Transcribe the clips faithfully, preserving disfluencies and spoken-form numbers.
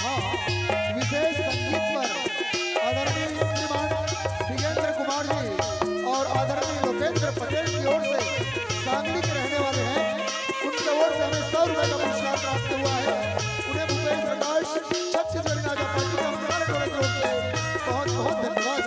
हाँ, विशेष संगीत पर आदरणीय श्रीमान खिगेंद्र कुमार जी और आदरणीय लोकेंद्र पटेल की ओर से सांगली के रहने वाले हैं, उनके ओर से हमें सौ रुपए का पुरस्कार प्राप्त हुआ है। उन्हें भूपेश प्रकाश छत्तीसगढ़ी नाचा पार्टी के हम सारे टोले की ओर से बहुत बहुत धन्यवाद।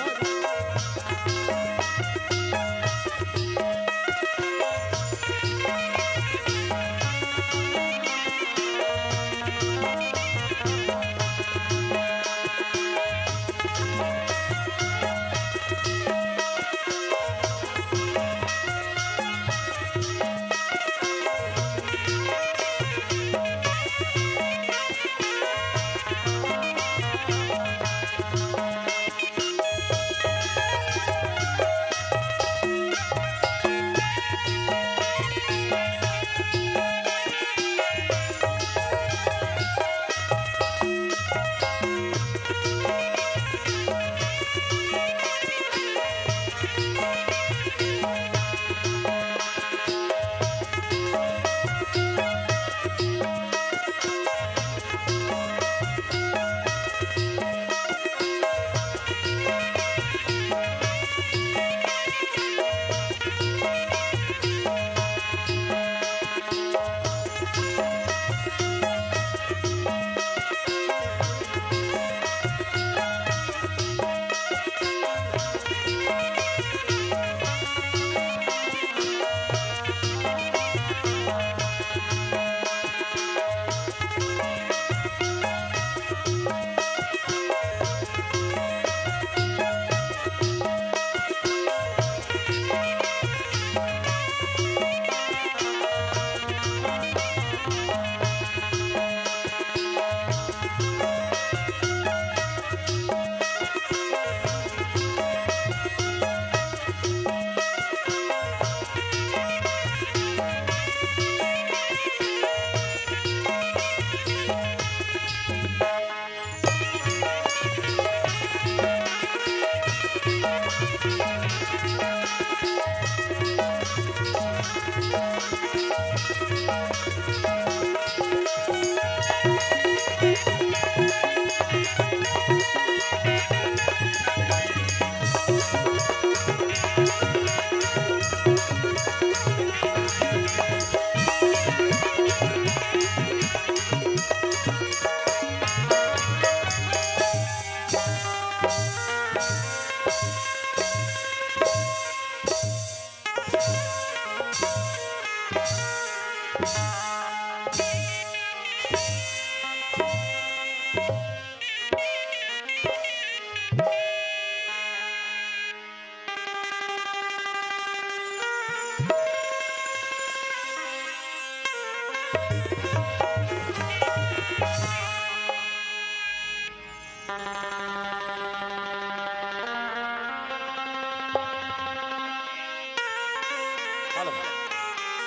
Hello,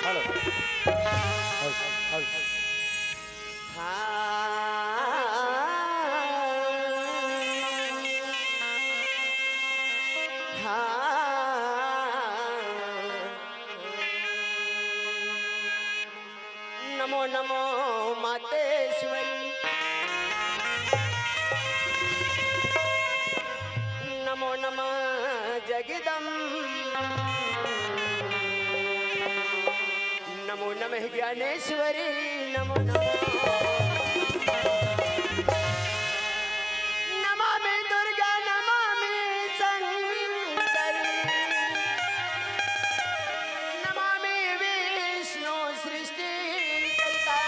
hello, hello, hello. हाँ, हाँ। नमो नमो मातेश्वरी, नमो नमः जगदम्ब, नमो नमः ज्ञानेश्वरी, नमो नमः। नमामि दुर्गा, नमामि शंकरी, नमामि विष्णु सृष्टिकर्ता,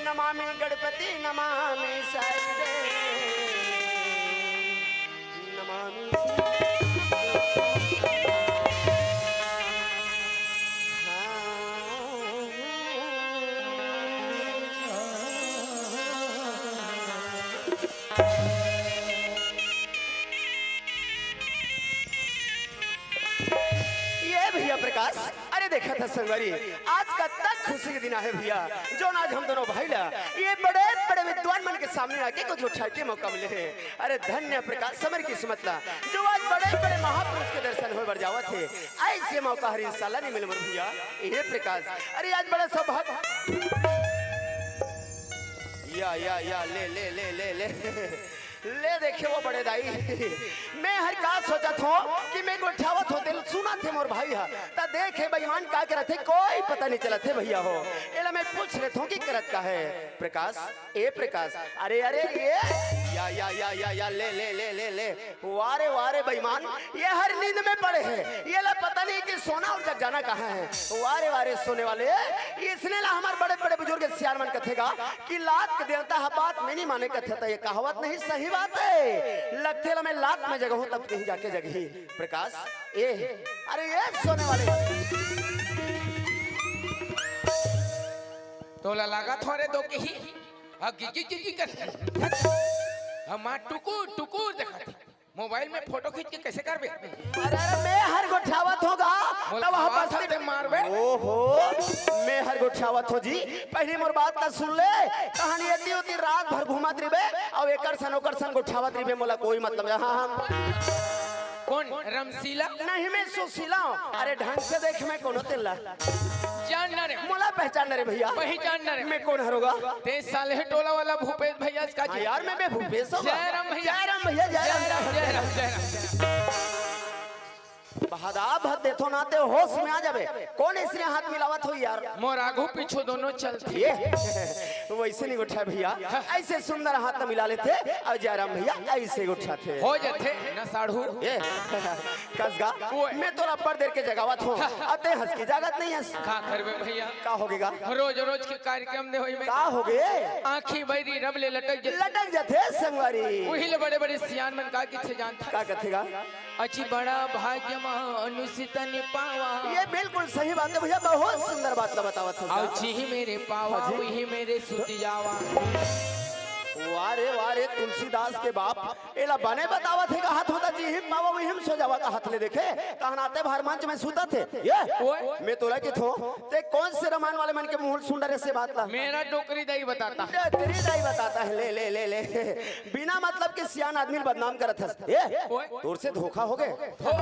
नमामि गणपति, नमामि सर्वे, नमामि शिव। हाँ। देखा था संगवारी, आज कतका खुशी के दिन आहे भैया, जो आज हम दोनों भाई ला ये बड़े बड़े विद्वान मन के सामने आके कुछ गोठियाए के मौका मिले हे। अरे धन्य प्रकाश हमर किस्मत ला, जो आज बड़े बड़े महापुरुष के दर्शन होए बर जावत हे। ऐसे मौका हर इंसान ला नहीं मिले मोर भैया। ये प्रकाश, अरे आज बड़ा सौभाग्य। या या या ले ले ले ले ले ले देखे वो बड़े दाई, मैं हर का सोचत हों कि मैं गोठियावत हों, तेला सुनत हे मोर भाई ह, त देखे बेईमान का करत हे, कोई पता नहीं चलत हे भैया हो। एला मैं पूछ लेत हों कि करत का हे प्रकाश, ए प्रकाश, अरे अरे ये या या या या या ले ले ले ले ले, वारे वारे बेईमान, ये हर नींद में पड़े हे, ये ला पता नहीं कि सोना और जग जाना कहाँ हे। वारे वारे सोने वाले, इसने ला हमार बड़े बड़े बुजुर्ग सियान मन कथे गा कि लात के देवता ह बात में नहीं माने कथे, त ये कहावत नहीं सही बात हे। लगथे ला मैं लात में जगहूं तब कहीं जाके जगही। प्रकाश, ए, अरे ये सोने वाले। तोला लागत हो रे दो कही, अब गिगी गिगी कर, हम टुकुर टुकुर देखत। मोबाइल में फोटो खींच के कैसे करबे? अरे, अरे, मैं हर गोठियावत हों गा, मोर तब वहाँ खवा बस्ती था ते मारबे। ओहो, मैं हर गोठियावत हों जी। पहली मोर बात ला सुन ले, कहानी एती ओती रात भर घूमत रहिबे, अउ एकर सन ओकर सन गोठियावत रहिबे, मोला कोई मतलब नहीं। हाँ, हाँ। कौन? रमशीला? नहीं, मैं सुशीला हूँ। अरे, ढंग से देख, मैं कोनो तेला जान ना रे। मोला पहचान ना रे भैया। पहचान ना रे। मैं कौन हरों गा? ते साले टोला वाला भूपेश भैया का हाँ जी। यार, मैं, मैं भूपेश हूँ। जय राम भैया। जय राम भैया, जय राम, जय राम, जय राम, जय राम। बहादा भत देथों ना ते होश में आ जाबे। कौन इसने हाथ मिलावत हो यार? मोर आगू पीछू दोनों चलथे। ये वैसे नहीं गोठियाय भैया, ऐसे सुंदर हाथ मिला लेथे अउ जय राम भैया ऐसे गोठियाथे। हो जाथे ना साढ़ू। ये कस गा, ओए। मैं तोला अब्बड़ देर के जगावत हों, अउ ते हंस के जागत नहीं हस। का करबे भैया? का होगे गा? रोज रोज के कार्यक्रम दे होई में। का होगे? आँखी बैरी रब ले लटक जथे। लटक जथे संगवारी। उही ले बड़े बड़े सियान मन का किथे जानथा। का कथे गा? अची बड़ा भाग्य मानुष तन पावा। ये बिल्कुल सही बात हे भैया, बहुत सुंदर बात ला बतावत हो। अउ जी मेरे पावा, हाँ जी। उही मेरे सुत जावा। वाह रे, वाह रे, तुलसीदास के बाप, एला बने बतावत हे, कहत हों त जिही पावा उही म सो जावा, कहत ले देखे, तहन आते भर मंच में सुतत हे। ये, ओए। मैं तोला कथों, ते कौन से रामायण वाले मन के मुंह सुन डरे से बात ला? मेरा डोकरी दाई बताता। डोकरी दाई बताता हे, ले, ले, ले, ले। बिना मतलब के सियान आदमी ल बदनाम करत हस। ए, ओए। तोर से धोखा होगे। धोखा।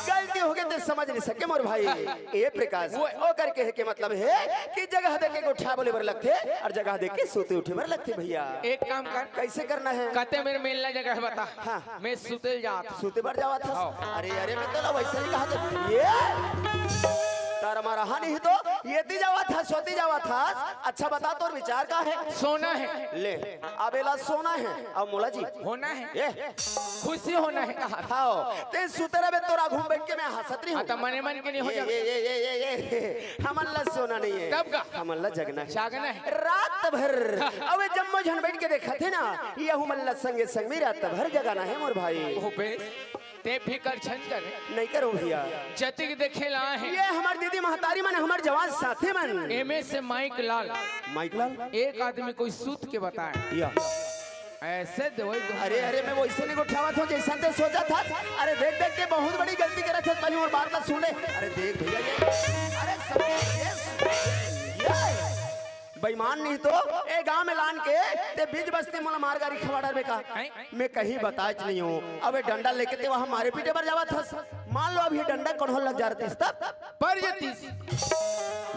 गलती होगे ते समझ नहीं सके मोर भाई। ए प्रकाश, ओए। ओकर कहे के मतलब हे कि जगह देख के गोठिया बोले बर लगथे अउ जगह देख के सोते उठे बर लगथे भैया। एक काम कर। कैसे करना हे? कते मेर मेलना जगह बता। हाँ। मैं सुते जात। सुते बर जावत हस? हाँ। अरे, अरे, मैं तोला वैसे नहीं कहत। ये तार मारा हा नहीं तो एती जावत हस, सोती जावत हस। अच्छा बता, तोर विचार का हे? सोना हे। ले, अब एला सोना हे, अब मोला जी। होना हे। ये। खुशी होना हे कहा। हाँ, ते सुते रहे तोर आगू म बैठ के मैं हंसत रही हूँ। हाँ, त मने मन के नहीं हो ये, जाता। ये, ये, ये, ये, ये। हमन ला सोना नहीं हे। तब का? हमन ला जगना हे। जागना हे। रात भर। अबे जम्मो झन बैठ के देखत हे ना, ये हमन ला संगे संग में रात भर जगाना हे मोर भाई। ओ बे, ते भी कर छन कर। नहीं करो भैया। जतिक देखे ला हे। ये हमर दीदी महतारी मन, हमर जवान साथी मन। एमे से माइक लाल। माइक लाल? एक आदमी कोई सूत के बताए। या। ऐसे दवाई दो। अरे, अरे, मैं वैसे नहीं गोठियावत हों, जैसन ते सोचत हस। अरे, देख, देख के बहुत बड़ी गलती करत हस, पहली मोर बात ला सुन ले। अरे, देख भैया, ये, अरे, सब, ये, ये, बेईमान नहीं तो, ए गांव में लान के, ते बीच बस्ती मोला मार गारी खवा डरबे का? हैं? मैं कहीं बताच नहीं हों। अबे डंडा लेके ते वहां मारे पीटे बर जावत हस। मान लो अभी डंडा कोनो लग जा रतिस तब। पर जतिस।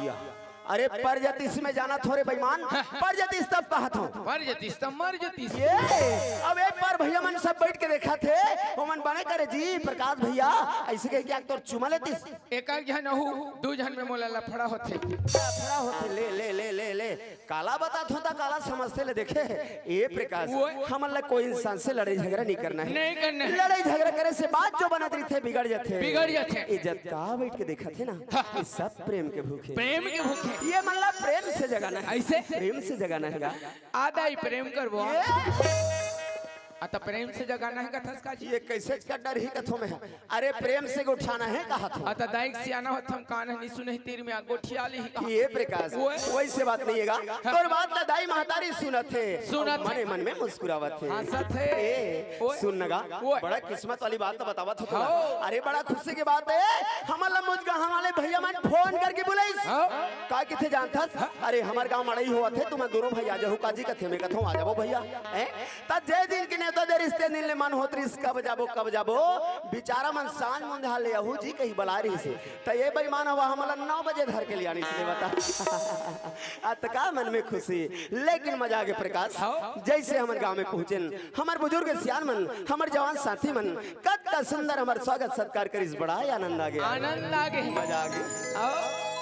या। अरे पर जतिस में जानत हों रे बेईमान, हाँ। पर जतिस तब कहत हों। पर जतिस तब मर जतिस। ये, अब एक बार भैया मन सब बैठ के देखथे, ओमन बने करे जी, प्रकाश भैया, ऐसे कह के एक तोर चुमा लेतिस। एक एक झन अहू, दू झन में मोला लफड़ा होथे। लफड़ा होथे, ले, ले, ले, ले, ले। काला बतात हों त काला समझथे ले देखे। ए प्रकाश, वो हमन ला कोई इंसान से लड़ाई झगड़ा नहीं करना हे। नहीं करना हे। लड़ाई झगड़ा करे से बात जो बनत रहिथे, बिगड़ जाथे। बिगड़ जाथे। इज्जत का बैठ के देखथे ना, हाँ। ये सब प्रेम के भूखे। प्रेम के भूखे। ये मन ला प्रेम से जगाना हे। ऐसे? प्रेम से जगाना हे गा। आदा ही प्रेम करबो। ये अत प्रेम से जगाना हे कथस का जी? ये कइसे कड्डर ही कथों में? अरे, प्रेम से गोठियाना हे कहा थों। अत दाई के सियाना होत हम कान नहीं सुने, तीर में गोठिया ली ही कहा। ये प्रकाश, ओए। वइसे बात नहीं हे गा। हाँ। तोर बात ला दाई महतारी सुनत हे। सुनत हे। मने मन में मुस्कुरावत हे। हंसत हे। ए, ओए। सुन न गा, ओए। बड़ा किस्मत वाली बात तो बतावत हों तोला। हाँ। अरे, बड़ा खुशी के बात हे। हमन ला मुजगहान वाले भइया मन फोन करके बुलाइस। हाँ। का कथे जानथस? हाँ। अरे, हमर गांव मड़ई होवत हे, तुमन दोनों भाई आ जाहू काजी कथे, में कथों आ जाबो भइया। हैं? त जे दिन के नेवता दे रिहिस ते दिन ले मन होत रिहिस, कब जाबो, कब जाबो। बिचारा मन सांझ मुंझा ले आहू जी कही बला रिहिस हे। त ये बेईमान हवा हमला नौ बजे धर के ले आनिस ले बता। अतका मन में खुशी, लेकिन मजा आगे प्रकाश। हाँ। जइसे हमर गांव में पहुंचेन, हमर बुजुर्ग सियान मन, हमर जवान साथी मन, कतका सुंदर हमर स्वागत सत्कार करिस, बड़ा ही आनंद आगे। आनंद आगे। मजा आगे। आओ।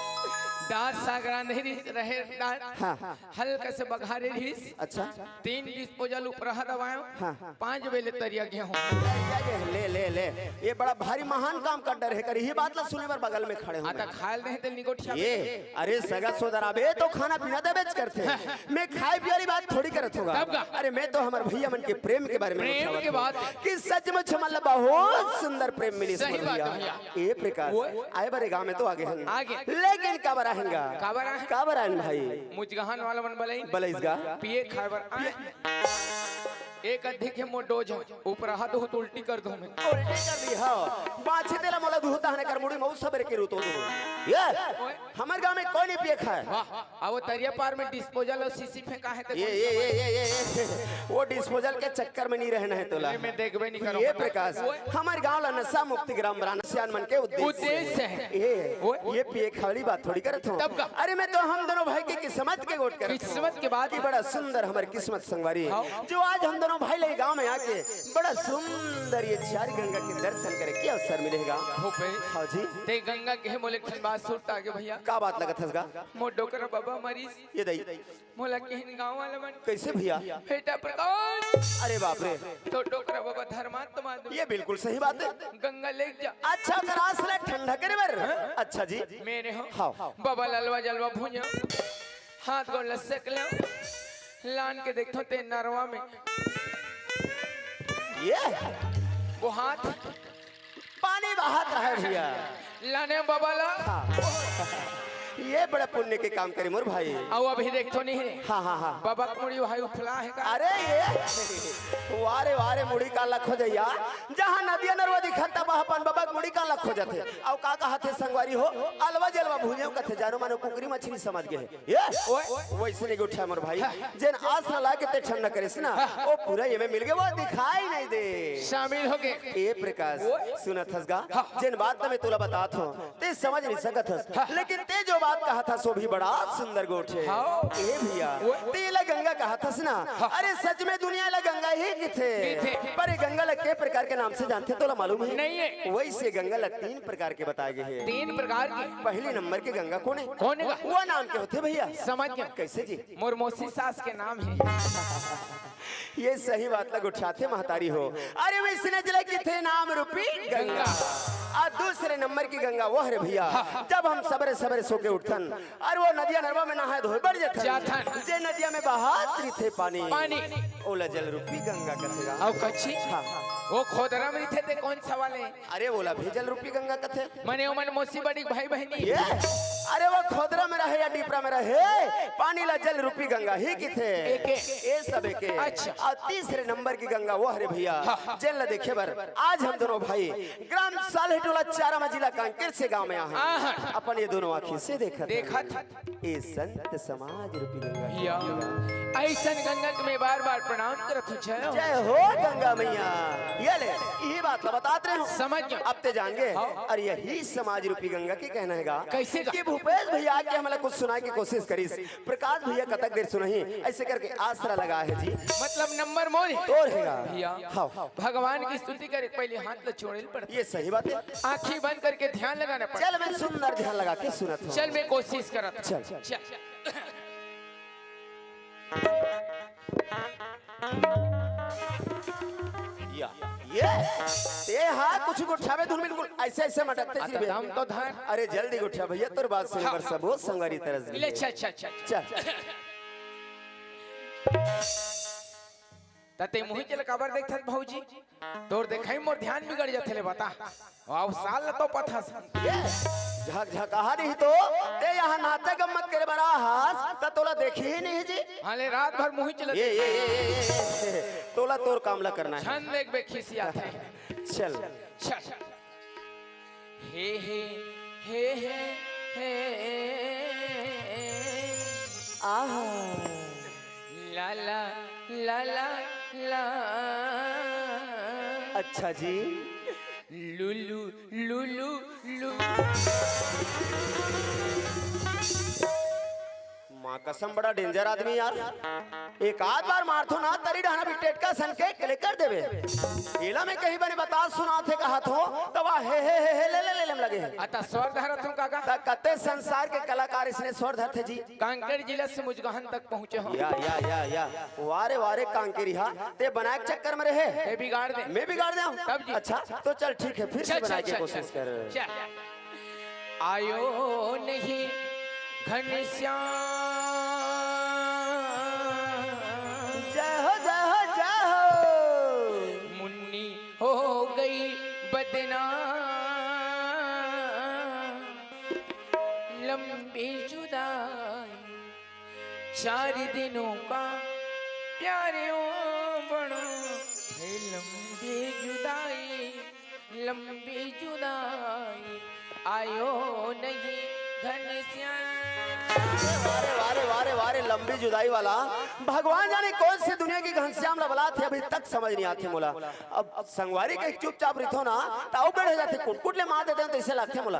दार साग रांधे रहे, दार हाँ। हल्का से बघारे रहिस। अच्छा। तीन डिस्पोजल उपरहा दबायो। हाँ। पांच बेले तरिया गेहूं। ले, ले, ले, ले। ये बड़ा भारी महान काम कड्डर हे करी। ये बात ला सुने बर बगल में खड़े हों। आता खायल नहीं ते निगोठिया। ये, अरे सगा सोदरा बे, तो खाना पीना दे बेच करथे। हाँ। में खाय पिये वाली बात थोड़ी करत हों गा। तब का? अरे, में तो हमर भइया मन के प्रेम के बारे में प्रेम बतावत के हों बात। कि सचमुच हमन ला बहुत सुंदर प्रेम मिलिस सही बात भइया। भइया। ए प्रकाश, ओए। आय बर ए गांव में तो आगे हन। आगे। लेकिन काबर आएन गा? काबर आएन? काबर आएन भाई? मुजगहान वाला मन बलई। बलइस गा। पिए खाए बर आए। एक अधिक हे मोर डोज हे, उपरहा दुहूं त उल्टी कर दूं में। उल्टी कर दी, हाँ। बाछी तेला मोला दुहूं तहने कर मुड़ी मऊ सबेरे के रुतो दूं। ये, ओए। हमर गांव में कोई नहीं पिए खाए। वाह, आ वो तरिया पार में डिस्पोजल अउ शीशी फेंका हे ते ये, कौन ये, सा ये, ये, ये, ये, वो डिस्पोजल के चक्कर में नहीं रहना हे तोला। ये मैं देखबे नहीं ये करूंगा। प्रकाश, ओए। हमर गांव ला नशा मुक्ति ग्राम बनाना सियान मन के उद्देश्य उद्देश्य हे। ये, ओए। ये पिए खाली बात थोड़ी करत हों। तब का? अरे, में तो हम दोनों भाई के किस्मत के गोठ करत हों। किस्मत के बात। कि बड़ा सुंदर हमर किस्मत संगवारी, हाँ। जो आज हम दोनों भाई ले गांव में आके बड़ा सुंदर ये चार गंगा के दर्शन करे के अवसर मिले हे गा। हो पे। हाँ जी। ते गंगा के मोले एक ठन बात सुरता आगे भइया। का बात लगत हस गा? मोर डोकरा बाबा मरिस। ये दई। मोला कहिन गांव वाला मन। कइसे भइया? बेटा प्रकाश। अरे बाप रे। तो डोकरा बाबा धर्मात्मा आदमी। ये बिल्कुल सही बात हे। गंगा ले जा। अच्छा, ओकर आस ला ठंडा करे बर। हाँ? अच्छा जी। में हों। हाँ। बाबा ला अलवा जलवा भुंजा। हाथ गोड़ ला सेक लेंव। लान के देखथों ते नरवा में। ये? वो हाथ पानी बहत रहे भइया। लाने बाबा ला। हाँ। ये बड़ा पुण्य के काम करे मोर भाई। अउ अभी देखथों नहीं हे। हाँ, हाँ, हाँ। बाबा के मुड़ी भाई उफला हे का? अरे ये, वाह रे, वाह रे, मुड़ी काला खोजइया। जहाँ नदिया नरवा दिखत हे, वहाँ अपन बाबा के मुड़ी काला खोजत हे। अउ का कहत हे संगवारी हो, अलवा जलवा भुंजेंव कथे, जानो मानो कुकरी मछली समझ गे हे। ये? ओए। वइसने गोठिया मोर भाई, हाँ। जेन आस ला लाके ते ठंडा करेस ना, हाँ। वो पूरा ये में मिल गे, वो दिखाई नहीं दे। शामिल हो गे। ए प्रकाश, ओए। सुनत हस गा, हाँ। जेन बात ला में तोला बतात हों, ते समझ नहीं सकत हस, हाँ। लेकिन ते जो बात कहत हस, वो भी बड़ा सुंदर गोठ हे। हाँ। ए भइया, ओए। ते ला गंगा कहत हस ना, हाँ। अरे सच में दुनिया ला गंगा ही किथे, किथे। पर ये गंगा ला के प्रकार के नाम से जानथे, तोला मालूम हे? नहीं हे। वइसे गंगा ला तीन प्रकार के बताए गे हे। तीन प्रकार के? पहली नंबर के गंगा कोन हे? कोन हे? वो नाम के होथे भइया? समझ गेंव। कइसे जी? मोर मौसी सास के नाम हे। ये सही बात ला गोठियाथे महतारी हो। अरे वइसने च ला किथे नाम रूपी गंगा। गंगा। अउ दूसरे नंबर की गंगा वो हरे भइया, हाँ। जब हम सबेरे सबेरे सो के उठथन, अरे वो नदिया नरवा में नहाय धोय बर जाथन। जाथन। जे नदिया में बहत रहिथे पानी। पानी। ओला जल रूपी गंगा कथे गा। अउ कच्छी? हाँ। वो खोदरा में रहिथे ते कोन सा वाले? अरे ओला भी जल रूपी गंगा कथे। मने ओमन मौसी बड़ी भाई बहिनी। ये? अरे वो खोदरा में रहे या डिपरा में रहे, पानी ला जल रूपी गंगा ही किथे। एके। ए सब एके। अच्छा। अउ तीसरे नंबर की गंगा वो हरे भइया, हाँ। जेन ला देखे बर आज हम दोनों भाई ग्राम साल्हेटोला चारामा जिला कांकेर से गांव में आए हन। हाँ। अपन ये दोनों आँखी से देखत हन। देखत हन। ए संत समाज रूपी गंगा। भइया, अइसन गंगा के मैं बार-बार प्रणाम करत हूँ। जय हो। जय हो गंगा मइया। ये ले, इही बात ला बतात रहे हूँ। समझ गेंव। अब ते जान गे। हाँ। अउ यही समाज रूपी गंगा के कहना हे गा। कइसे गा? कि भूपेश भइया आके हमला कुछ सुनाय के कोशिश करिस। प्रकाश भइया कतक देर सुनही, अइसे करके आसरा लगा हे जी। मतलब नंबर मोर हे। तोर हे गा। भइया, हाँ। भगवान की स्तुति करे के पहले हाथ ला जोड़े ल पड़थे। ये सही बात हे। आँखी बंद करके ध्यान लगाना पड़थे। चल, मैं सुंदर ध्यान लगा के सुनत हूँ। चल, मैं कोशिश करत हूँ। चल। चल। या, ये, ये हाँ, कुछ गोठियाबे धुन बिल्कुल अइसे, अइसे मटकते अच्छा, जी बे। दम तो धर। अरे जल्दी गोठिया भइया, तोर बात सुने बर हाँ, हाँ। सबो संगवारी तरस ले, गे। अच्छा, अच्छा, अच्छा, अच्छा। चल। त ते मुही चल काबर देखथस भौजी? तोर देखई मोर ध्यान बिगड़ जाथे ले बता। वाव, साल तो पथस। ए, झकझकाहा नहीं तो, ते यहाँ नाचा गम्मत करे बर आहस, त तोला देखी ही नहीं जी। हाँ ले, रात भर मुही चलत ए, ए, ए, ए, ए, ए, तोला तोर काम ला करना है। छन देख बे खिसियाथे। चल। चल। हे, हे, हे, हे, हे। आहा। ला, ला, ला, ला, ला। अच्छा जी। लुलु, लुलु, लुलु। माँ कसम, बड़ा danger आदमी यार। एक आध बार मारथो ना, तरी डहना भी टेटका सन के कले कर देबे। एला मैं कहीं बने बता सुनाथे कहत हो, त वा हे, हे, हे, हे, ले, ले, ले, ले लगे हे। अता स्वर धरत हूँ काका। त कते संसार के कलाकार इसने स्वर धरथे जी। कांकेर जिला से मुजगहन तक पहुँचे हो। या, या, या, या। वारे, वारे कांकेरिहा, ते बनाए के चक्कर में रहे। ते बिगाड़ दे। मैं बिगाड़ दे हूँ? तब जी। अच्छा, तो चल ठीक है, फिर से चल, बनाए चल, के चल, कोशिश चल। कर। चल। आयो नहीं घनश्याम। जय हो, जय हो, जय हो। मुन्नी हो गई बदनाम। लंबी जुदाई, चार दिनों का प्यारे ओ बड़ो, है लंबी जुदाई, लंबी जुदाई, आयो नहीं घनश्याम। वारे, वारे, वारे, वारे, लंबी जुदाई वाला। भगवान जाने कौन से दुनिया के घनश्याम ला बलाथे, अभी तक समझ नहीं आथे मोला। अब, अब संगवारी के चुपचाप रिथो ना, त अउ बेड़ हो जाथे, कुटकुट ले मार देते हो, तइसे लागथे मोला।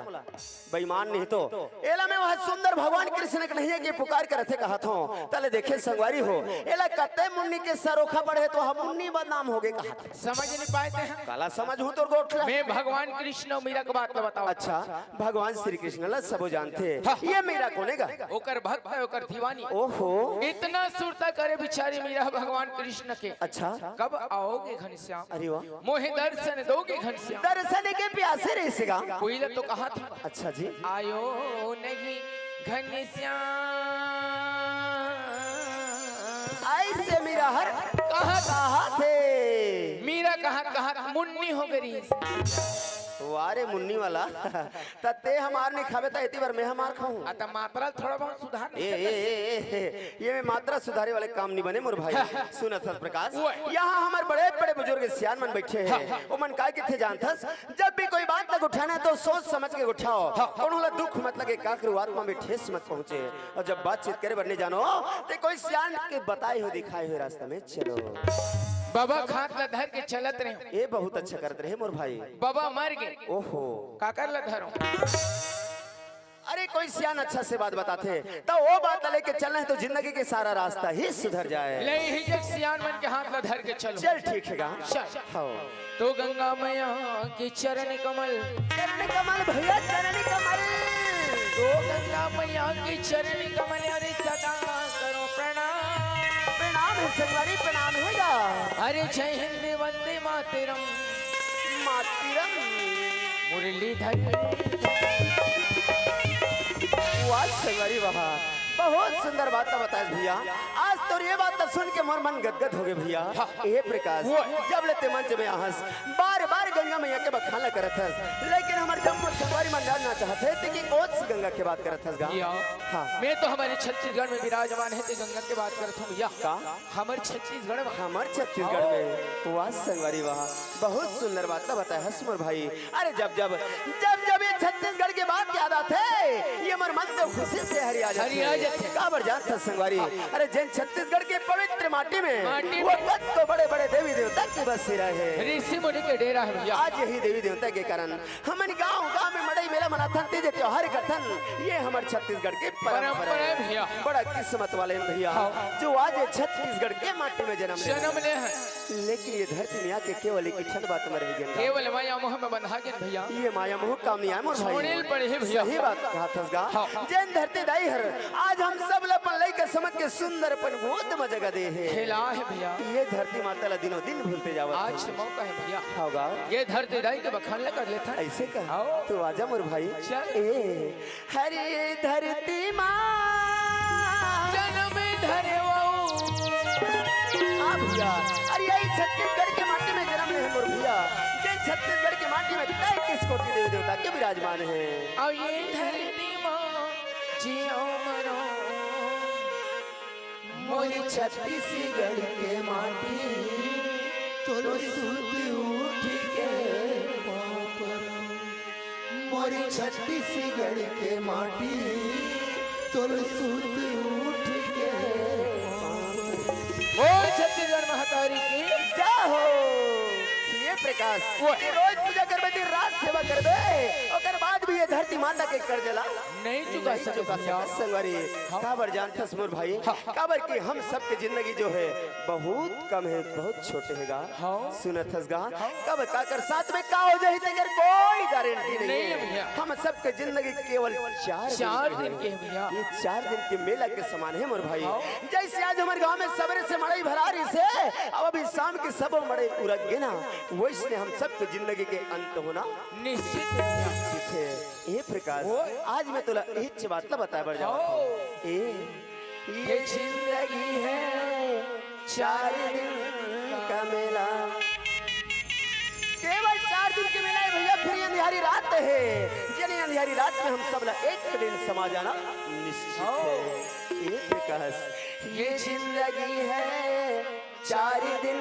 बेईमान नहीं तो। एला मैं वह सुंदर भगवान कृष्ण कन्हैया के पुकार करत हे कहत हो। तले देखे संगवारी हो, एला कते मुन्नी के सरोखा पड़े हे तो हम मुन्नी बदनाम हो गए कहत हे। समझ नहीं पाए ते हैं। काला समझ हूँ तोर गोठ ला। मैं भगवान कृष्ण अउ मीरा के बात ला बताओ। अच्छा, भगवान श्री कृष्ण ला सबो जानथे। हाँ। ये मीरा कोने गा? ओकर भक्त है, ओकर दीवानी। ओहो। इतना सुरता करे बिचारी मीरा भगवान कृष्ण के। अच्छा। कब आओगे घनश्याम? अरे वाह। मोहे दर्शन दोगे घनश्याम। दर्शन के प्यासे रहिसे गा। कोई ला तो कहा था। अच्छा जी। आयो नहीं घनश्याम। ऐसे मीरा हर कहा, कहा थे। मीरा कहा, कहा मुन्नी हो गई। वारे मुन्नी वाला। त ते हमार नहीं खाबे त एती बर मैं हमार खाऊं। आ, त मात्रा थोड़ा बहुत सुधार नहीं ए, ए, सकत? ए, ए, ए, ये में मात्रा सुधारे वाले काम नहीं बने मोर भाई। हाँ। सुनत हस प्रकाश, ओए। यहाँ हमर बड़े-बड़े बुजुर्ग सियान मन बैठे हैं। हाँ, हाँ। ओ मन काय किथे जानथस, जब भी कोई बात लग उठाना है तो सोच समझ के उठाओ। हाँ। कोनो ला दुख मत लगे, काकरो आत्मा में ठेस मत पहुंचे। और जब बातचीत करे बर नहीं जानो, ते कोई सियान के बताए हो, दिखाए हो रास्ता में चलो। बाबा खात ला धर के चलत रहे। ए बहुत अच्छा करत रहे मोर भाई। बाबा मर गए। ओहो। काकर ला धरो? अरे कोई सियान अच्छा से बात बताथे, त वो बात ला लेके चलना है तो जिंदगी के सारा रास्ता ही सुधर जाए। ले ही जग सियान मन के हाथ ला धर के चलो। चल ठीक है गा। चल। हाँ। तो गंगा मैया के चरण कमल। चरण कमल भैया, चरण कमल। तो गंगा मैया के चरण कमल, अरे सदा करो प्रणाम। प्रणाम है संगवारी, प्रणाम है गा। अरे जय हिंद वंदे मातरम। मातरम। मुरलीधर। वाह संगवारी वाह, बहुत सुंदर बात तो बताए भैया। आज तो ये बात तो सुन के मोर मन गदगद हो गए भैया। हाँ। ए प्रकाश, वो। जब ले ते मंच में आहस, बार बार गंगा मैया के बखान ला करत हस, लेकिन हमर जम्मो संगवारी मन जानना चाहत हे ते कि कौन सी गंगा के बात करत हस गा? भैया, हाँ। मैं तो हमारे छत्तीसगढ़ में विराजमान है, ते गंगा के बात करत हूँ भैया। का? हमर छत्तीसगढ़ में। हमर छत्तीसगढ़ में। वाह संगवारी वाह, बहुत सुंदर बात तो बताए हस मोर भाई। अरे जब जब, जब जब ये छत्तीसगढ़ के बात याद आथे, ये मोर मन तो खुशी से हरिया जाथे। हरिया जाथे। काबर जानत हस संगवारी? हाँ। अरे जेन छत्तीसगढ़ के पवित्र माटी में माटी वो में। कतको बड़े बड़े देवी देवता के बसेरा हे। ऋषि मुनि के डेरा है भैया। आज यही देवी देवता के कारण हमन गांव गांव में मड़ई मेला मनाथन, तीज त्योहार करथन। ये हमर छत्तीसगढ़ के परंपरा परंपरा है है। भैया। बड़ा किस्मत वाले हैं भैया, हाँ। जो आज ये छत्तीसगढ़ के माटी में जन्म ले जन्म हैं। ले हैं। लेकिन ये धरती में आके केवल एक ठन बात में रह गया। केवल माया मोह में बंधा गया भैया। ये माया मोह काम नहीं आए मोर भाई। छोड़े ल पड़े हे भैया। सही बात कहा थस गा। हाँ। जेन धरती दाई हर आज हम सब ल अपन लइका समझ के सुंदर अपन गोद में जगह दे हे। खेला है भैया। ये धरती माता ला दिनों दिन भूलते जावत आज हे। से मौका है भैया। हाँ गा। ये धरती दाई के बखान ला कर लेथन। ऐसे कहा? हाँ। तो आजा मोर भाई। चल। ए, हरी धरती माँ। जन्म धरे वो। हाँ भैया। अरे ये तैंतीस कोटि देवी देवता के विराजमान हे। अउ ये धरती मा जियो मरो, मोर छत्तीसगढ़ के माटी, तोर सुत उठ के पाँव परो। मोर छत्तीसगढ़ के माटी, तोर सुत उठ के पाँव परो। बोल छत्तीसगढ़ महतारी की जय हो। ये प्रकाश, वो ये रोज पूजा करबे, दिन रात सेवा करबे, ओकर बाद भी ये धरती माता के कर्जा ला नहीं चुका नहीं सकत चुका भैया। सकत संगवारी। हाँ। काबर जानथस मोर भाई? हाँ। काबर कि हम सबके जिंदगी जो हे बहुत कम हे, बहुत छोटे हे गा। हाँ। सुनत हस गा? हाँ। कब काकर साथ में का हो जाही तेकर कोई गारंटी नहीं नहीं हे। भैया। हम सबके जिंदगी केवल चार चार दिन दिन के हे। के भैया। ये चार दिन के मेला के समान हे मोर भाई। हाँ। जैसे आज हमर गांव में सबेरे से मड़ई भरा रहिस हे, अब अभी शाम के सब मड़ई उरक गे ना, वैसने हम सबके जिंदगी के अंत होना निश्चित हे भैया। निश्चित हे। ए प्रकाश, ओए। आज मैं तोला इच बात ला बताए बर जावत हूँ। ओ। ए, ये जिंदगी हे चार दिन का मेला। केवल चार दिन के मेला हे भैया, फिर ये अंधियारी रात हे। जेन अंधियारी रात में हम सब ला एक दिन समा जाना निश्चित ओ। हे। ए प्रकाश, ये जिंदगी हे चार दिन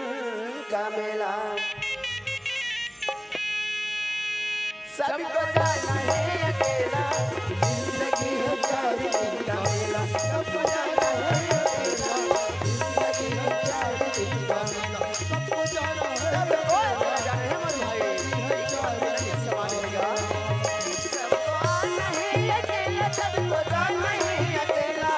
का मेला। सबको जाना है अकेला, जिंदगी है चार दिन का मेला। सबको जाना है अकेला, जिंदगी है चार दिन का मेला। सबको जाना है सबको अकेला, जाना है मोर भाई। जिंदगी है चार दिन का मेला। सबको आना है अकेला, सबको जाना है अकेला।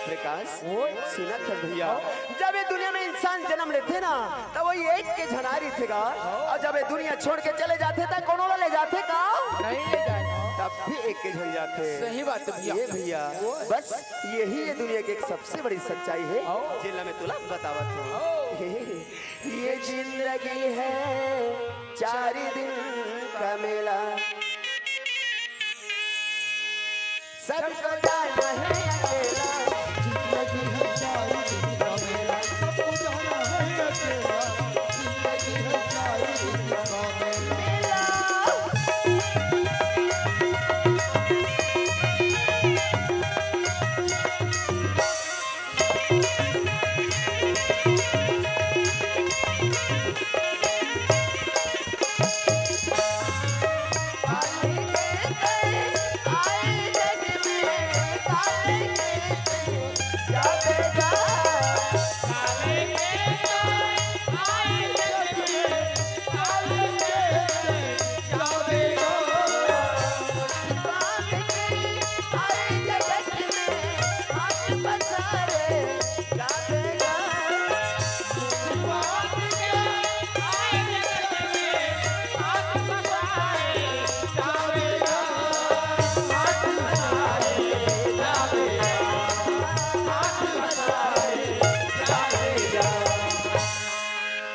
प्रकाश, ओए। सुनत हस भैया, हाँ। जब ये दुनिया में इंसान जन्म लेथे ना, तब वही एक के झन आए रहिथे गा, हाँ। अउ जब ये दुनिया छोड़ के चले जाथे, त कोनो ला ले जाथे का? नहीं ले जाए। तब भी एक के झन जाथे। सही बात हे भैया। ये भैया, ओए। बस यही ये दुनिया की एक सबसे बड़ी सच्चाई हे, हाँ। जेला मैं तोला बतावत हूँ। हाँ। ये जिंदगी है चार दिन का मेला। सबको जाना है अकेला। जिंदगी है चार दिन का मेला। सबको जाना है अकेला। जिंदगी है चार दिन का मेला।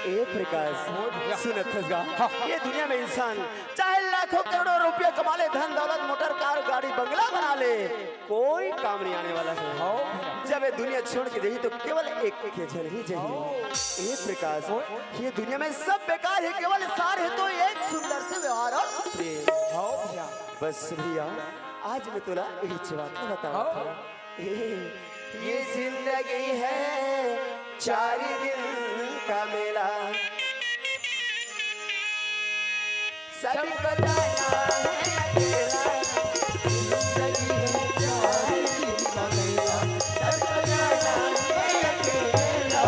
ए प्रकाश, सुनत हस गा? हाँ। ये दुनिया में इंसान चाहे लाखों करोड़ों रुपया कमा ले, धन दौलत, मोटर कार, गाड़ी बंगला बना ले, कोई काम नहीं आने वाला है। हाँ। जब ये दुनिया छोड़ के जाही तो केवल एक के झन ही जाही। हाँ। ए प्रकाश, ये दुनिया में सब बेकार हे, केवल सार हे तो एक सुंदर से व्यवहार अउ प्रेम। हाँ भैया। बस भैया, आज मैं तोला इच बात बतावत हूँ। हाँ। ए, ये जिंदगी है चार दिन का मेला। सबको जाना है अकेला। जिंदगी है चार दिन का मेला। सबको जाना है अकेला।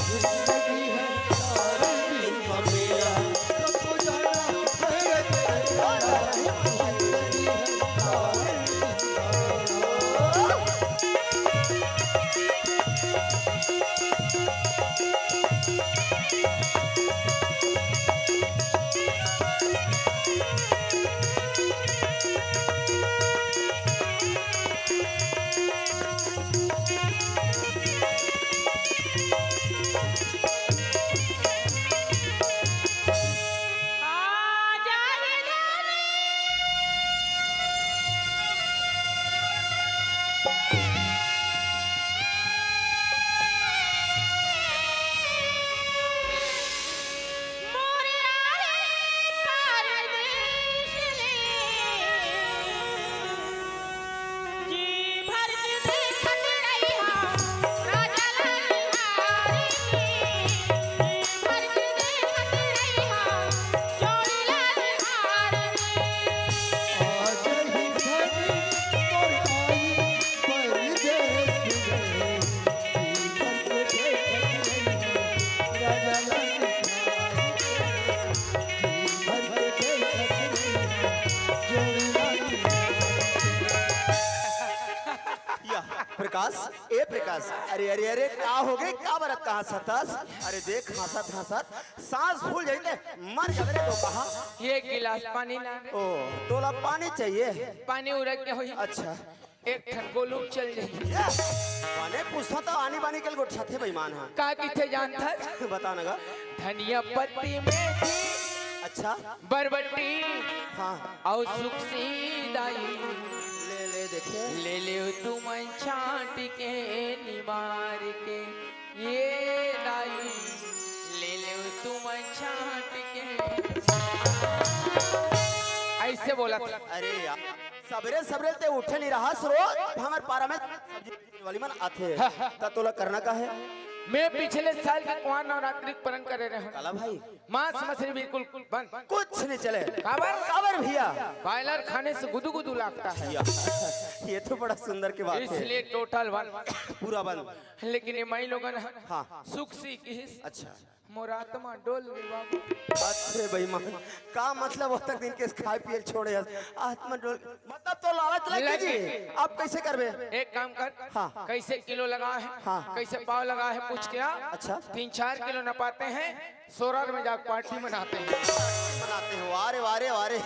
जिंदगी है चार दिन का मेला। सबको जाना है अकेला। जिंदगी है चार दिन का मेला। ए प्रकाश, अरे अरे अरे, का हो गे? का बरत कहा सतस? अरे देख, हंसत हंसत सांस फूल जाई ते मर जाबे रे तो कहा। एक गिलास पानी ला रे। ओ, तोला पानी चाहिए? पानी उरक के होई। अच्छा। एक ठन गोलू चल जाई। ये, माने पूछता तो आनी बानी के गोठियाथे बेईमान हा। का किथे जानथस? बता ना गा। धनिया पत्ती, मेथी, अच्छा। बरबट्टी, हाँ। अउ सुकसी दाई। ले, ले देखे। ले ले तुमन छांट के निमार के, ये दाई, ले ले तुमन छांट के। ऐसे बोला था। अरे यार, सबरे सबरे ते उठे नहीं रहा, रोज हमर पारा में सब्जी वाली मन आथे। हाँ, हाँ। त तोला करना का है? मैं पिछले साल के कुंवार नवरात्रि के पारण करे रहे हूँ। काला भाई। मांस मछली बिल्कुल बंद। कुछ नहीं चले। काबर? काबर भैया? बॉयलर खाने से गुदुगुदू लगता है। या, ये तो बड़ा सुंदर की बात है। इसलिए टोटल बंद। पूरा बंद। लेकिन ये माई लोगन ह-, हाँ। सुकसी किहिस। अच्छा। मोर आत्मा डोल गे बाबू। अच्छे बेईमान, का मतलब वो तक दिन के खाए पिए ल छोड़े हस? आत्मा डोल, मतलब तो लालच लग लग गई। गई। अब कैसे करबे? एक काम कर, हाँ। कैसे किलो लगा है, हाँ। कैसे पाव लगा है, पूछ के आ। अच्छा। तीन चार किलो नपाते हैं, सोरार में जाके पार्टी मनाते हैं। मनाते हैं, वाह रे, वाह रे, वाह रे।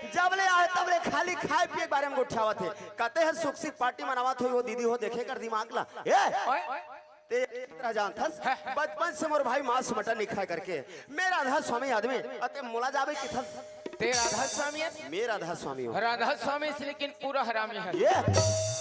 जब ले आए तब ले खाली खाए पिए के बारे में गोठियावत हे। कहते हैं सुख से पार्टी मनावत होई, वो दीदी हो देखे कर दिमाग ला। ए, ओए, ते एक तरह जानथस, बचपन से मोर भाई मांस मटन नहीं खाए करके। मैं राधा स्वामी आदमी, अते मोला जाबे किथस। ते राधा स्वामी अस? मैं राधा स्वामी हूँ। राधा स्वामी से लेकिन पूरा हरामी है। ये,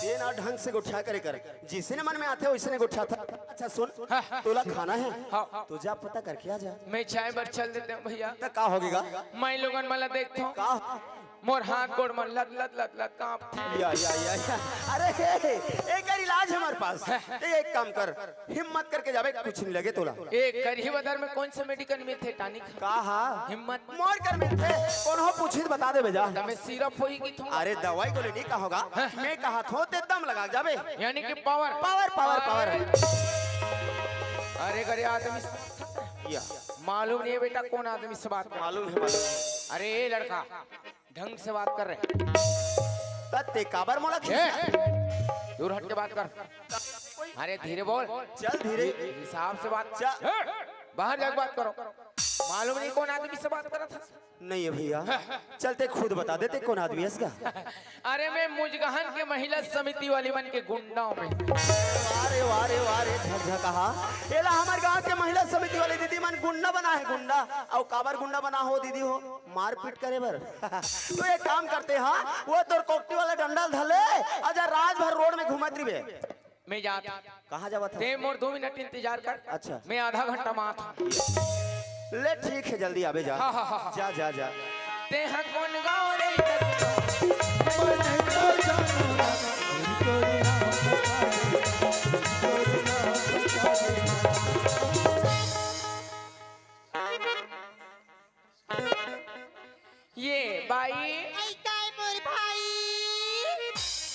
ये ना ढंग से गोठिया करे कर। जिसने मन में आथे, वैसने गोठियाथे। अच्छा सुन, हाँ। तोला खाना है? हाँ। तो जा पता करके आ जा। मैं चाय बर चल देते हूँ भैया। त का होगेगा? माई लोगन मन ला देखथों। का? मोर हाथ गोड़ मन लत लत लत लत कांपथे। या, या, या, या। अरे, हे, हे, एकर इलाज हमारे पास। ते एक काम कर, हिम्मत करके जाबे, कुछ नहीं लगे तोला। ए, करही बदर में कौन से मेडिकल मिलथे टानिक? का हा? हिम्मत। मोर कर मिलथे, कोनो पूछी त बता देबे जा। त मैं सिरप होई किथों। अरे दवाई गोली नहीं कहोगा, हाँ। मैं कहाथों ते दम लगा जाबे। यानी कि पावर। Power, power, power. अरे करे आदमी से या। मालूम नहीं है बेटा कौन आदमी से बात कर। मालूम है, मालूम है। अरे ए लड़का, ढंग से बात कर रहे। त ते काबर मोला ए, खींचा? दूर हट के बात कर। अरे धीरे बोल। चल धीरे। हिसाब से बात। चल। ए, बाहर जाके बात करो। मालूम नहीं कौन आदमी से बात कर रहा था। नहीं है भैया, चल ते खुद बता देते कौन आदमी है इसका। अरे मैं मुजगहन के महिला समिति वाली मन के गुंडा हूँ मैं। वाह रे, वाह रे, वाह रे, झकझकहा। एला हमर गांव के महिला समिति वाली दीदी मन गुंडा बना है, गुंडा। अउ काबर गुंडा बना हो दीदी हो? मारपीट करे बर। तो एक काम करते हाँ, वो तोर कोकटी वाला डंडा ल धले, अजा रात भर रोड में घूमत रहिबे। मैं जात हूँ। कहाँ जावत हस? ते मोर दो मिनट इंतजार कर। अच्छा। मैं आधा घंटा में आत हूँ। ले ठीक है, जल्दी आबे जा। हाँ, हाँ, हाँ, हाँ। जा, जा, जा। ते हा कौन गाँव रे? ये बाई। ऐ काय मोर भाई?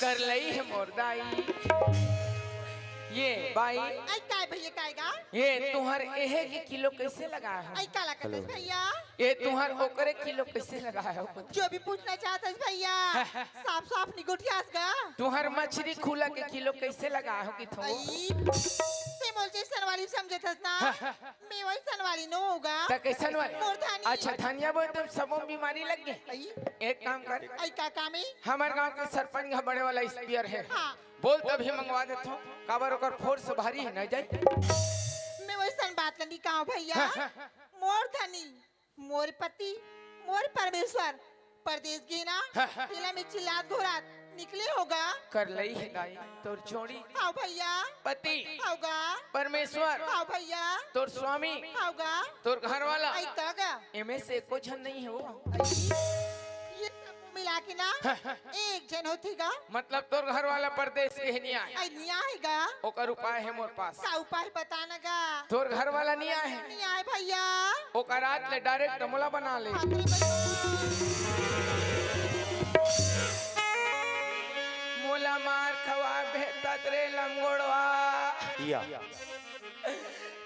कर लई है मोर दाई। ये बाई। ऐ काय भैया, काय गा? ये तुहर एहे के किलो कैसे लगा है? ऐ काला कथस भैया? ये तुहर ओकरे किलो कैसे लगा है? जो भी पूछना चाहत हस भैया, हाँ, हाँ। साफ साफ निगोठियास गा। तुहर मछरी खुला के किलो कैसे लगा हो कि थो? ऐ, ते मोर जैसन वाली समझत हस ना? हाँ, हाँ। मैं वैसन वाली नो होगा। त कैसन वाली? मोर धनी। अच्छा, धनिया बोए तो सबो बीमारी लग गई। आई। एक काम कर। आई का काम है? हमर गांव के सरपंच का बड़े वाला स्पीयर है। हाँ। बोल तभी मंगवा देथों। काबर ओकर फोर्स भारी है, नहीं जाए। मैं वैसन बात नहीं कहा भैया। हाँ, हाँ, हाँ। मोर धनी, मोर पति, मोर परमेश्वर, परदेस गे ना, हाँ, हाँ। तेला में चिल्लात घोरात निकले होगा। कर लई है दाई तोर जोड़ी। हाँ भैया। पति। हाँ गा। परमेश्वर। हाँ भैया। तोर स्वामी। हाँ गा। तोर घर वाला। आई त गा। एमे से एको झन नहीं है वो। आई, ये सब मिला के ना, हाँ, हाँ। एक झन होती गा। मतलब तोर घर वाला परदेस के है नहीं आए। आई नहीं आएगा। ओकर उपाय है मोर पास। का उपाय बता ना गा। तोर घर वाला नहीं आए। नहीं आए भैया। ओकर रात ले डायरेक्ट मोला बना ले। बाप रे बाप। मोला मार खवा भेटत रे लंगोड़वा। या।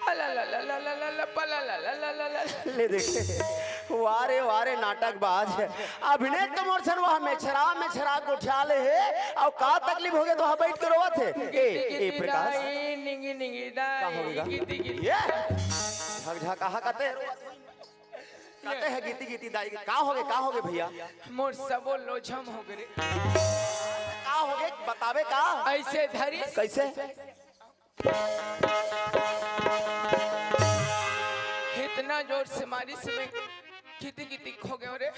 अला ला ला ला ला ला ला, पला ला ला ला ला ला। ले देख। वाह रे, वाह रे, नाटकबाज। अभिनेत तो मोर सन वह मेछरा, मेछरा गोठिया ले हे। अउ का तकलीफ हो गे तो हा बैठ के रोवत हे? ए, ए, प्रकाश। दाई, निंगी, निंगी, दाई, का हो गे गा? गीती, गीती। ये? झकझकाहा कते हे रोवत हे? कते हे गीती, गीती दाई? का हो गे, का हो गे भैया? मोर सबो लोझम हो गे रे। का हो गे? बताबे का? अइसे धरिस। कइसे? इतना जोर से मारिस में किति किति खो गयो रे।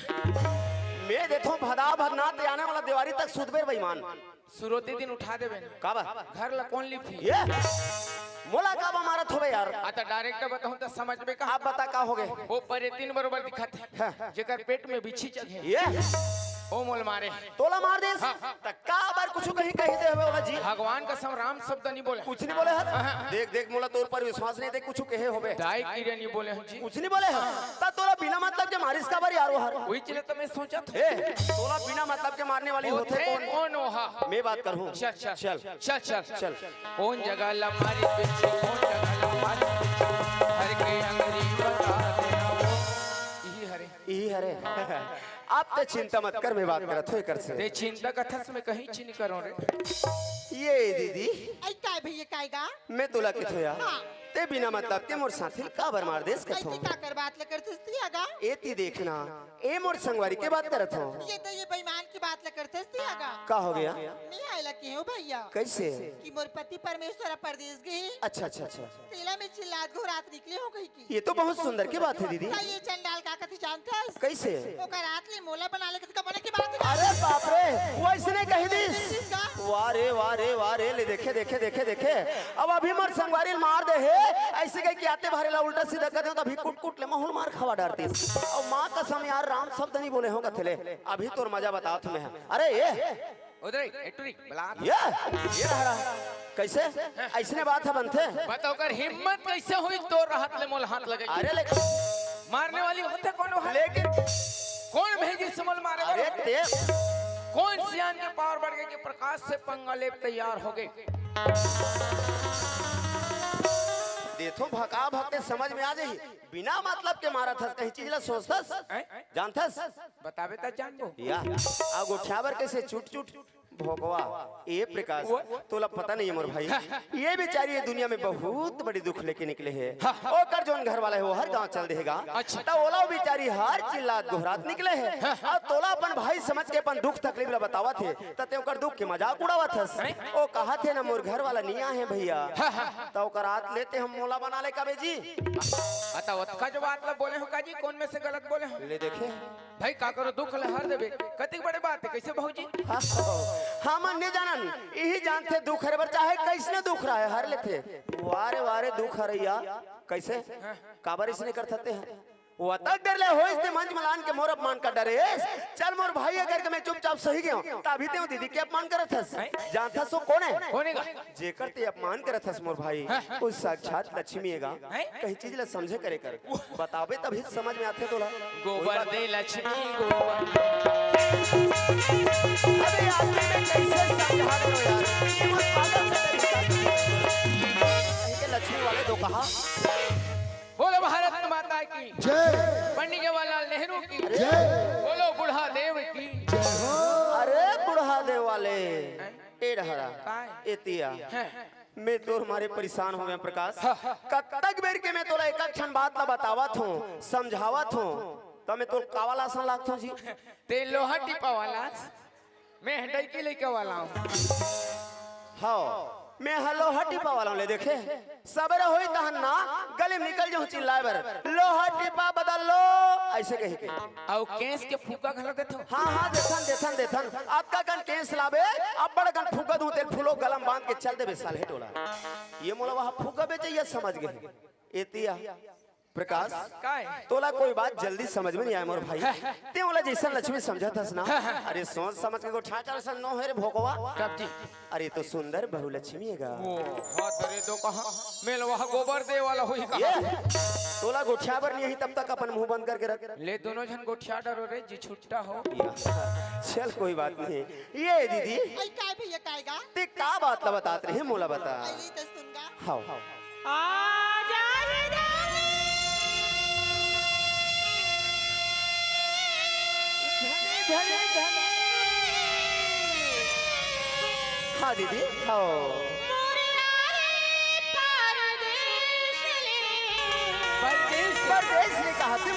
मैं देथों भदा भद ना ते आने वाला देवारी तक सुतबे रे बेईमान। सुरोती दिन उठा देबे ना। का बा? घर ला कोन लिपही? ये? मोला का बा मारत होबे यार? आ त direct बताहूं त समझबे का? आप बता का हो गे? वो परेतिन बरोबर दिखत हे। हाँ। जेकर पेट में बिच्छी चघे। ये? ओ मोला मारे। तोला मार देस? हाँ, हाँ। त का बर कुछु कहीं कहि दे होबे ओला जी? भगवान कसम राम शब्द नहीं बोले। कुछ नहीं बोले हस? हाँ, हाँ। देख, देख, मोला तोर पर विश्वास नहीं, ते कुछु कहे होबे। दाई किरे नहीं बोले हस जी। कुछ नहीं बोले हस? त तोला बिना मतलब के मारिस का बर यार वो हर? वही चले तो मैं सोचा था। ए, तोला बिना मतलब के मारने वाली होथे होथे कोन? कोन ओहा? मैं बात करहूं। चल, चल। चल। चल, चल। चल। कोन जगह ला मारी बिच्छी, कोन जगह ला मारी बिच्छी, हर के अंगरी बता देना वो। इही हरे। इही हरे। आप ते चिंता मत कर, मैं बात करत हों एकर से। ते चिंता कथस में कहीं चिन करो रे। ये दीदी। आई काय भैया, काय गा? मैं तोला कथों या। हाँ। ते बिना मतलब के मोर साथी ल काबर मार देस कथों? ऐसी काकर बात ल करथस तिया गा? एती देखना, ए मोर संगवारी के बात करत हों। ये तो ये बेईमान की बात ल करथस तिया गा। का हो गे? मैं आय ल केहेंव भैया। कइसे? कि मोर पति परमेश्वर परदेस गे। अच्छा, अच्छा, अच्छा। तेला में चिल्लात घोरात निकले हों कहिके। ये तो बहुत सुंदर की बात हे दीदी। त ये चंडाल का कथे जानथस? कइसे? ओकर आत ले मोला बना ले कथे, कबना की बात हे। अरे बाप रे, वो अइसने कहि दिस। का? वाह रे, वाह रे, वाह रे, ले देखे, देखे, देखे, देखे। अब अभी मोर संगवारी ल मार दे हे, अइसे कहिके आते भारे ला उल्टा सीधा कर दे, त अभी कुट कुट ले महूं ल मार खवा डारतिस। अउ माँ कसम यार, राम शब्द नहीं बोले हों कथे ले। अभी तोर मजा बतावत हों मैं। अरे ये, उधर ही, ए टुरी, बला। ये, ये रहा। कइसे? अइसने बात हे बनथे? बता, ओकर हिम्मत कइसे होइस तोर रहत ले मोला हाथ लगे? अरे लेकिन मारने वाली होथे कोन हे? लेकिन कोन भेजिस मोला मारे? अरे ते कोन सियान के पावर बढ़ गे कि प्रकाश से पंगा ले तैयार हो गे? देथों भका भक के समझ में आ जाही। बिना मतलब के मारत हस, कहीं चीज ला सोचथस? हैं? जानथस? बताबे त जानबो। या, आ गोठियाबर कइसे चुट चुट भोकवा। ए प्रकाश, वो? तोला पता नहीं हे मोर भाई, ये बेचारी ये दुनिया में बहुत बड़ी दुख लेके निकले हे। हाँ, हाँ। ओकर जोन घर वाला हे, वो हर गांव चल देगा। अच्छा। त ओला वो बेचारी हर चिल्लात गोहरात निकले हे। हाँ, हाँ। अउ तोला अपन भाई समझ के अपन दुख तकलीफ ला बतावत हे, त ते ओकर दुख के मजाक उड़ावत हस। हैं? ओ कहत हे ना, मोर घर वाला नहीं आए हे भैया। हाँ, हाँ, हाँ। त ओकर आत ले ते हम मोला बना ले कबे जी। अता ओतका जो बात ला बोले हों का जी, कोन में से गलत बोले हों? ले देखे। भाई, का करो, दुख ल हर देबे। कतिक बड़े बात हे, कइसे भौजी? हाँ, हमन नइ जानन, इही जानथे दुख हरे बर, चाहे कइसने दुख रहे, हर लेथे। वारे, वारे दुख हरइया, कइसे? हाँ। काबर अइसने करथस ते? वो अतक डर ले होइस ते मंच मलान के मोर अपमान कर डरेस। चल मोर भाई, अगर के मैं चुपचाप सही गेंव, तभी ते वो दीदी के अपमान करत हस। हैं? जानथस वो कोन हे? कोन हे गा? जेकर ते अपमान करत हस मोर भाई, हाँ, हाँ। वो साक्षात लक्ष्मी हे गा। हैं? कहीं चीज ला समझे करे कर। बताबे तभी समझ में आथे तोला। गोबर दे लक्ष्मी गोबर। अबे आदमी में कइसे समझा दो यार। ये मत पागल से तरीका से। कहीं के लक्ष्मी वाले दो कहा। बोलो भारत माता की। जय। पंडित जवाहरलाल नेहरू की। जय। बोलो बूढ़ा देव की। जय हो। अरे बूढ़ा देव वाले। हैं? ए डहरा। काय? एतिया। हैं। मैं तोर मारे परेशान हो गेंव प्रकाश। हाँ, हाँ। कतक बेर के मैं तोला एक क्षण बात ला बतावत हों, समझावत हों, त मैं तोर कावाला असन लागथों जी। ते लोहा टिपा वाला, मैं हडई के लइका वाला हूँ। हाँ, मैं ह लोहा टिपा वाला हूँ, ले देखे, सबेरे होई तहन ना गली में निकल जाऊँ चिल्लाए बर, "लोहा टिपा बदल लो," अइसे कहिके। अउ केस के फुग्गा घलो देथो? हाँ, हाँ, देथन, देथन, देथन। अतका कन केस लाबे, अब्बड़ कन फुग्गा दूँ, तेल फूलो गलम बांध के चल देबे साले टोला। ये मोला वहाँ फुग्गा बेचइया समझ गे। एतिया, प्रकाश, काय? तोला कोई बात जल्दी समझ में नहीं आए मोर भाई। ते ओला जइसन लक्ष्मी समझत हस ना। अरे सोच समझ के गोठियाथस, अइसन नो हे रे भोकवा। कब जी? अरे तो सुंदर बहुलक्ष्मी हे गा। ओ, हाँ, तरे तो कहा, मेलवा गोबर दे वाला होही कहा। ये, तोला गोठिया बर नहीं आही, तब तक अपन मुंह बंद करके रख। ले, दोनों झन गोठिया डरो रे, जी छुट्टा हो। या, चल, कोई बात नहीं। ये दीदी, अई काय भैया, काय गा? ते का बात ला बतात रहे, मोला बता। अई, ले तो सुन गा। हाँ। आजा रे डाली। धन धन। हाँ दीदी, हाँ। परदेस ले कहा थे